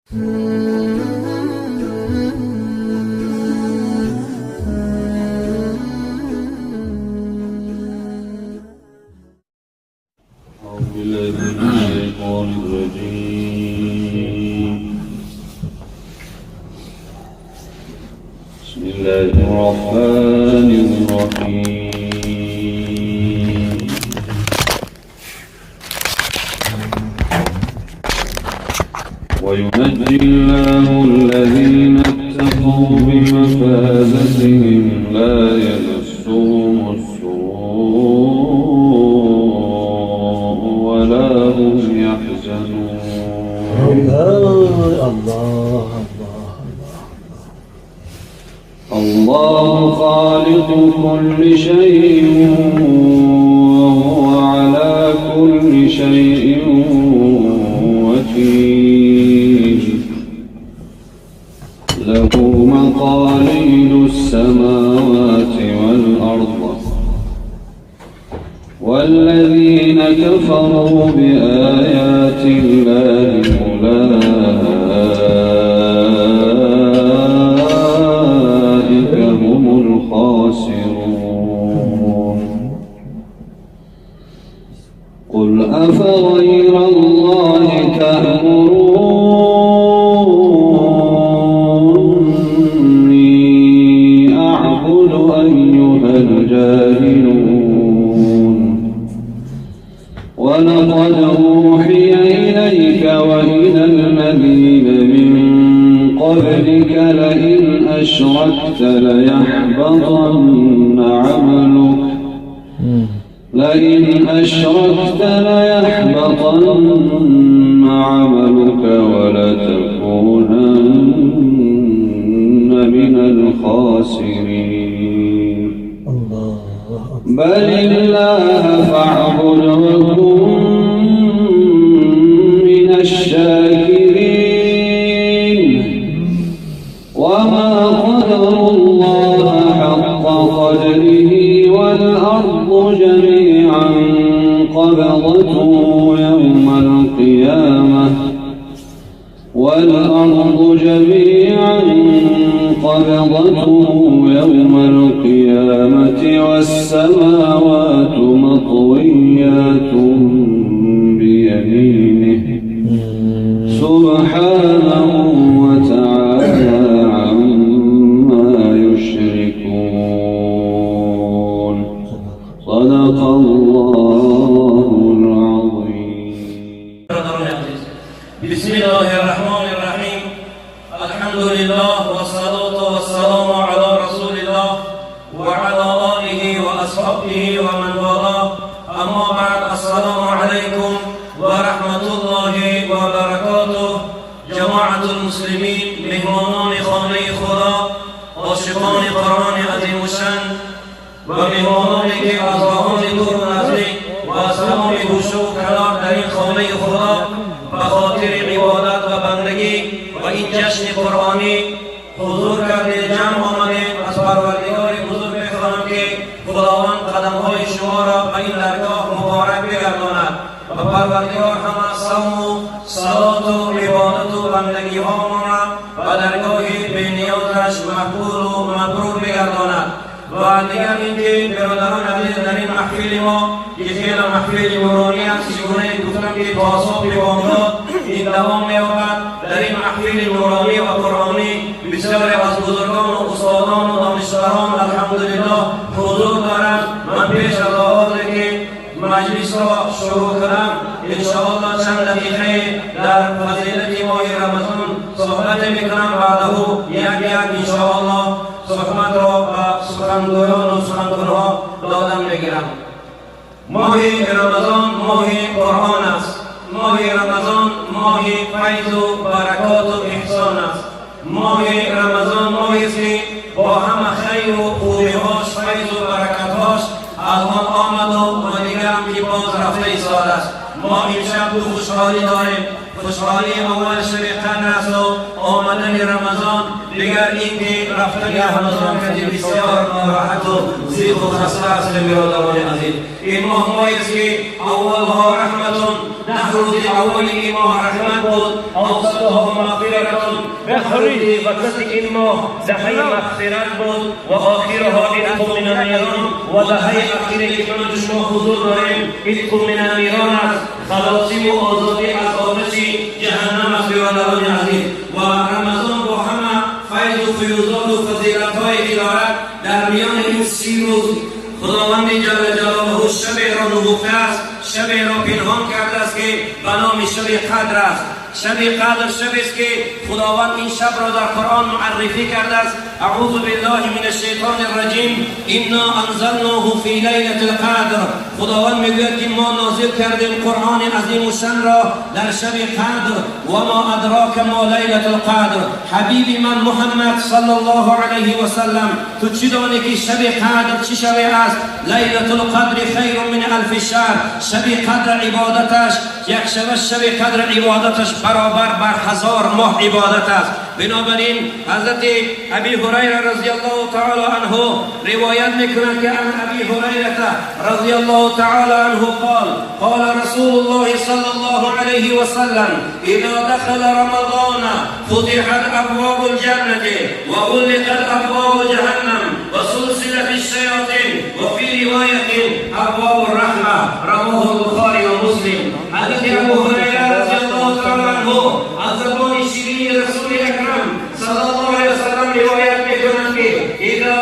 أعوذ بالله من الشيطان الرجيم. بسم الله الرحمن الرحيم. وينجي الله الذين اتقوا بمفازتهم لا يمسهم السوء ولا هم يحزنون. الله الله الله. الله خالق كل شيء وهو على كل شيء وكيل. له مقاليد السماوات والأرض، والذين كفروا بآيات الله أولئك هم الخاسرون. قل أفغير الله تأمروني أعبد أيها الجاهلون؟ ولقد أوحي إليك وإلى الذين من قبلك لئن أشركت ليحبطن عملك، لئن أشركت ليحبطن عملك ولتكونن من الخاسرين. الله. بل الله فاعبد وكن من الشاكرين. وما قدروا الله حق قدره، والأرض جميعا قبضته يوم القيامة، والأرض جميعا قبضته يوم القيامة والسماوات مطويات بيمينه، سبحانه وتعالى عما يشركون. صدق الله العظيم. برادران عزیز، بسم الله الرحمن الرحیم. الحمد لله والصلاة والسلام على رسول الله وعلى آله وأصحابه ومن والاه. أما بعد، السلام عليكم ورحمة الله وبركاته. جماعة المسلمین، مهمانان خانه خدا، عاشقان قرآن عظیم الشأن و مهمانانی که از راهان دور و نزدیک و از تمام گوشه و کنار در این خانه خدا به خاطر عبادت و بندگی و این جشن قرآنی حضور کرده، جمع آمده، از پروردگار بزرگ میخوانم که خداوند قدمهای شما را به این درگاه مبارک بگرداند و پروردگار همه صوم و صلات و عبادت و بندگی هامان را به درگاه بینیازش مقبول و مبرور بگرداند. و دیگر اینکه برادران عزیز، در این محفل ما که خیلی محفل نورانی است، چگونه گفتم که تا صبح بامداد این دوام می‌یابد، در این محفل نورانی و قرآنی بسیاری از بزرگان و استادان و دانشوران الحمدلله حضور دارند. من پیش از آغاز که مجلس را شروع کنم، انشاءالله چند دقیقه در فضیلت ماه رمضان صحبت میکنم. بعده یک یک انشاءالله صحبت را به سخنگویان و سخنگوها دادم میگیرم. ماه رمضان ماه قرآن است. ماه رمضان ماه فیض و برکات و احسان است. ماه رمضان ماهی است که با همه خیر و خوبیهاش، فیض و برکتهاش الان آمد و دیگر هم که باز رفته ایستاده است. ما امشب دو خوشحالی داریم: خوشحالی اول شب قدر است و آمدن رمضان، دیگر اینکه رفتن رمضان که بسیار ناراحت و ضیق و خسته است. برادران عزیز، این ماه ماهی است که اولها رحمت، 10 روز اول این ماه رحمت بود، اوسطها مغفرة. به وسط این ماه دهه مغفرت بود و آخرها عتق من النیران و دهه اخیری که من و شما حضور داریم عتق من النیران است، خلاصی و آزادی از آتش جهنم است. برادران عزیز، و رمضان با همه فیض و فیوضات و فضیلت هایی که دارد، در میان این 30 روز خداوند جل جلاله شب را نهفته است، شب را پنهان کرده است که به نام شب قدر است. شب قدر شب است که خداوند این شب را در قرآن معرفی کرده است. اعوذ بالله من الشیطان الرجیم. انا انزلناه فی لیلة القدر. خداوند میگوید که ما نازل کردیم قرآن عظیم الشان را در شب قدر. و ما ادراک ما لیلة القدر. حبیب من محمد صلی الله علیه و سلم، تو چی دانی که شب قدر چی شب است؟ لیلة القدر خیر من الف شهر. شب قدر عبادتش، یک شب شب قدر عبادتش برابر بر 1000 ماه عبادت است. بنابراین حضرت ابی هریره رضی الله تعالی عنه روایت میکند که عن ابی هریره رضی الله تعالی عنه قال: قال رسول الله صلى الله عليه وسلم: اذا دخل رمضان فتحت ابواب الجنة وغلقت ابواب جهنم وسلسلت الشياطين، وفي رواية ابواب الرحمة. رواه البخاري ومسلم. حضرت ابو هریره رضی الله تعالی عنه از زبان شیرین رسول اکرم صلی الله علیه وسلم روایت میکنند که اذا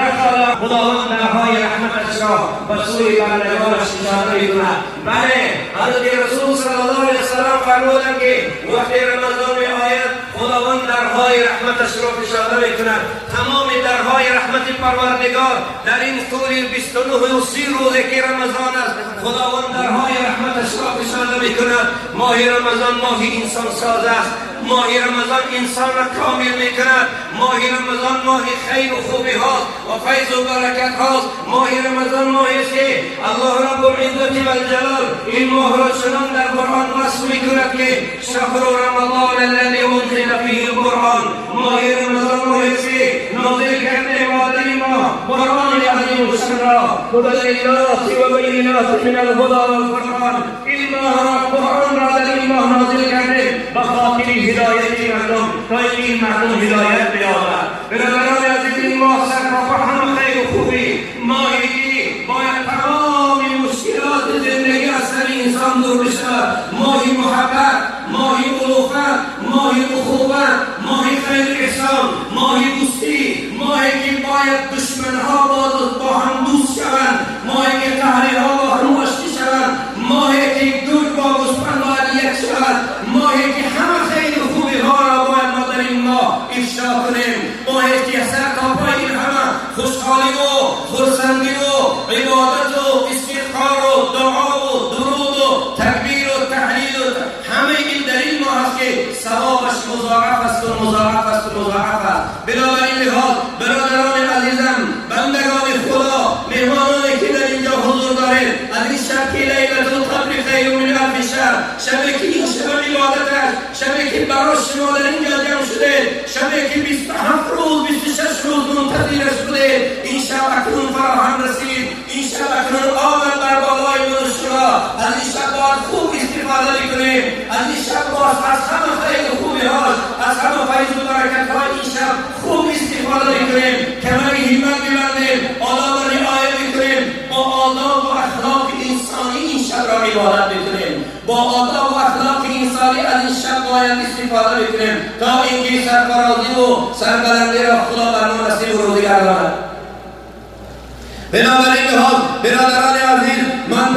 دخل، خداوند درهای رحمتش را به سوی بندگانش اشاره میکند. بله، حضرت رسول صلی الله علیه وسلم فرمودند که وقتی رمضان می آید، خداوند درهای رحمتش را گشاده میکند. تمام درهای رحمت پروردگار در این طول 29 و 30 روزه که رمضان است، خداوند درهای رحمتش را گشاده میکند. ماه رمضان ماه انسان ساز است. ماه رمضان انسان را کامل میکند. ماه رمضان ماه خیر و خوبی هاست و فیض و برکت هاست. ماه رمضان ماهی است که الله رب العزت و الجلال این ماه را چنان در قرآن وصف میکند که شهر رمضان الذي انزل فيه القرآن. ماه رمضان ماهی است که نازل کرده ما در این ماه قرآن عظیم الشان را، هدى للناس و بینات من الهدى والفرقان. این ماه را، قرآن را در این ماه نازل کرده به خاطر هدایت مردم، تا این مردم هدایت بیابد. برادران عزیز، این ماه سرتاپا همه خیر و خوبی، ماهی که باید تمام مشکلات زندگی از سر انسان دور بشود. ماهی محبت، ماهی الفت، ماهی اخوت، ماهی خیر احسان، ماهی دوستی، ماهی که باید دشمنها با هم دوست شوند، ماهی که قهریها با هم آشتی شوند، ماهی که گرگ با گوسفند باید یک شود، ماهی که همه خیر و خوبی ها را باید ما در این ماه افشا کنیم، ماهی که سر تا پای این همه خوشحالی و خرسندی و عبادت و استغفار و دعا و درود و تکبیر و تهلیل و همه این در این ماه است که ثوابش مضاعف است و مضاعف است و مضاعف است. بنابراین لحاظ برادران عزیزم، بندگان خدا، مهمانانی که در اینجا حضور دارید، از این شب که لیلة القدر خیر من الف شهر، شبی که این شب عبادت است، شبی که برای شما در اینجا جمع شده، شبی که 27 روز، 26 روز منتظرش بوده، این شب اکنون فراهم رسید. این شب اکنون آمد بر بالای من و شما. از این شب باید خوب استفاده بکنیم. از این شب باید از همه خیر و خوبی هاش، از همه فیض و برکت های این شب خوب استفاده بکنیم. کمر همت ببندیم، آداب را رعایت بکنیم، با آداب و اخلاق انسانی این شب را عبادت بکنیم. با آداب و اخلاق انسانی از این شب باید استفاده بکنیم تا اینکه سرفرازی و سربلندی را خدا بر ما نصیب و روزی گرداند. بنابراین لحاظ برادران عزیز، من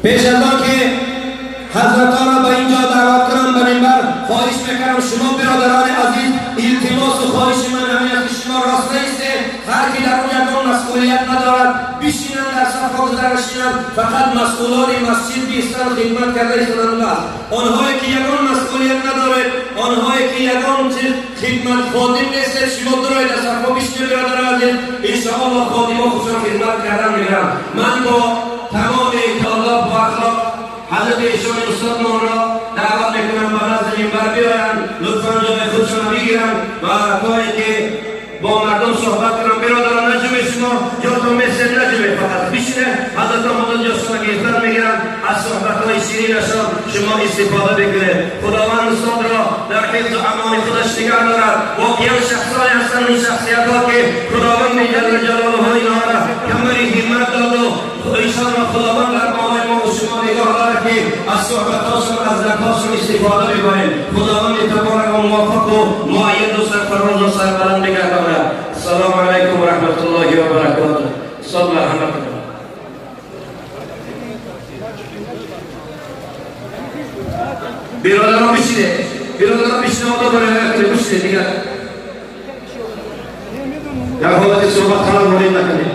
پیش از آن که حضرتان را به اینجا دعوت کنم به منبر، خواهش میکنم شما برادران عزیز، التماس و خواهش من همین است که شما راست نیستید. هر کی در اون یکان مسئولیت ندارد بشینند، در صف حاضر نشینند. فقط مسئولان مسجد بیستن، خدمت کرده ایستادند بس. آنهایی که یگان مسئولیت ندارد، آنهایی که یگان چیز خدمت خادم نیستید، شما درایید در صفها بشینید. برادران عزیز، انشاءالله خادمها خودشان خدمت کردن میگیرند. من با تمام آداب و اخلاق حضرت ایشان استادمان را دعوت میکنم به نزد منبر بیایند، لطفا جای خودشان بگیرند و تا اینکه با مردم صحبت کنم. برادران، نجمه، شما جاتون مثل نجمه، فقط بشینه. حضرت آمدن جاشون گرفتن میگیرن از صحبت های شیرین. شیرینشان شما استفاده بکنید. خداوند استاد را در حفظ و امان خودش نگه دارد. واقعا شخصای هستند این شخصیت ها که خداوند جل جلاله اینها را کمری همت داد و ایشان را خداوند در بالای ما و شما نگاه دارد که از صحبتاشون از درکاشون استفاده ببریم. خداوند تبارک و موفق و مؤید و سرفراز و سربلند بگرداند. السلام علیکم و رحمت الله و برکاته. استاد مرحمت کنید. برادران بشینه، برادران بشینه، آقا برای بشینه دیگر در حالت صحبت خلال وارد نکنید.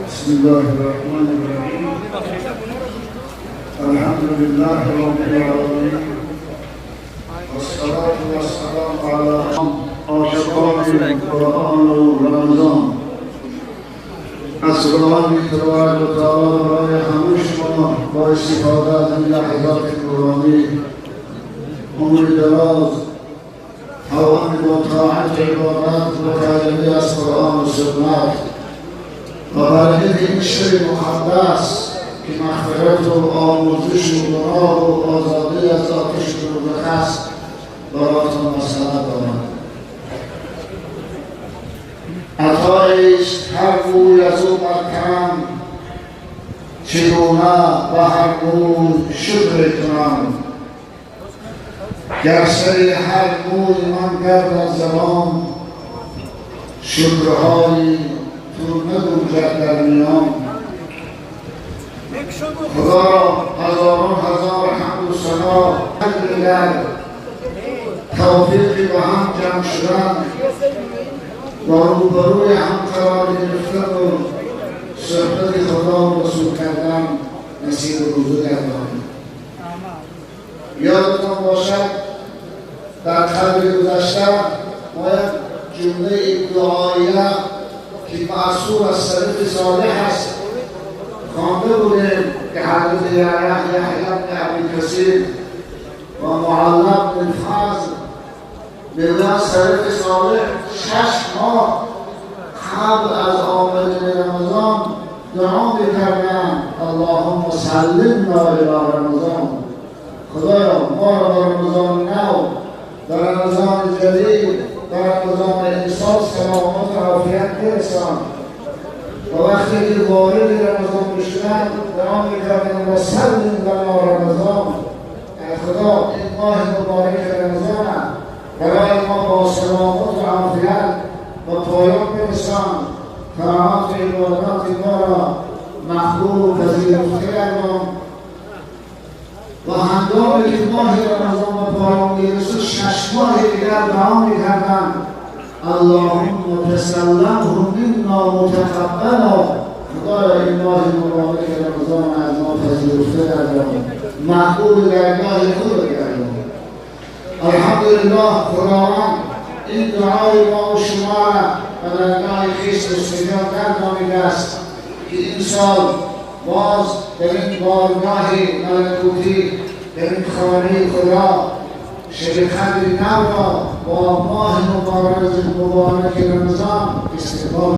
بسم الله الرحمن الرحیم. الحمد لله رب العالمین والصلاة والسلام على عاشقان قرآن و رمضان. از خداوند تبارک و تعالی برای همه شما با استفاده از این لحظات نورانی عمر دراز توان با طاعت عبادت و پیروی از قرآن و سنت و برکت این شب مقدس که مغفرت و آموزش و گناه و آزادی از آتش دوزخ است براتان مسئله دارم. عطاییست هر موی از او بر تنم، چگونه به هر موی شکر کنم. گر سر هر موی من گردد زبان، شکرهای تو نگنجد در میان. خدا را هزاران هزار حمد و ثنا در توفیقی به هم جمع شدن و روبروی هم قرار گرفتن و صحبت خدا و رسول کردن نصیب روزه گردانید. یادتان باشد در قبل گذشته ما یک جمله دعاییه که معصور از سلف صالح است خوانده بودیم که حضرت یحیی بن ابی کثیر و معلی بن فضل میگویند سلف صالح 6 ماه قبل از آمدن رمضان دعا میکردند اللهم سلمنا الی رمضان، خدایا ما را به رمضان نو، در رمضان جدید، در رمضان امسال سلامت و عافیت برسان. و وقتی که وارد رمضان میشدند دعا میکردند و سلم لنا رمضان، خدا این ماه مبارک رمضان برای ما با سلامت و عافیت و پایان برسان، طاعات و عبادات ما را مقبول و پذیرفته گردان. و هنگامی که ماه رمضان به پایان میرسد 6 ماه دیگر دعا میکردند اللهم تسلمه منا متقبلا، خدایا این ماه مبارک رمضان از ما پذیرفته گردان، مقبول درگاه خود گردان. الحمدلله خداوند این دعای ما و شما را به درگاه خویش استجاب گردانیده است که این سال باز در این بارگاه ملکوتی، در این خانه خدا شب قدر نو را با ماه مبارک رمضان استقبال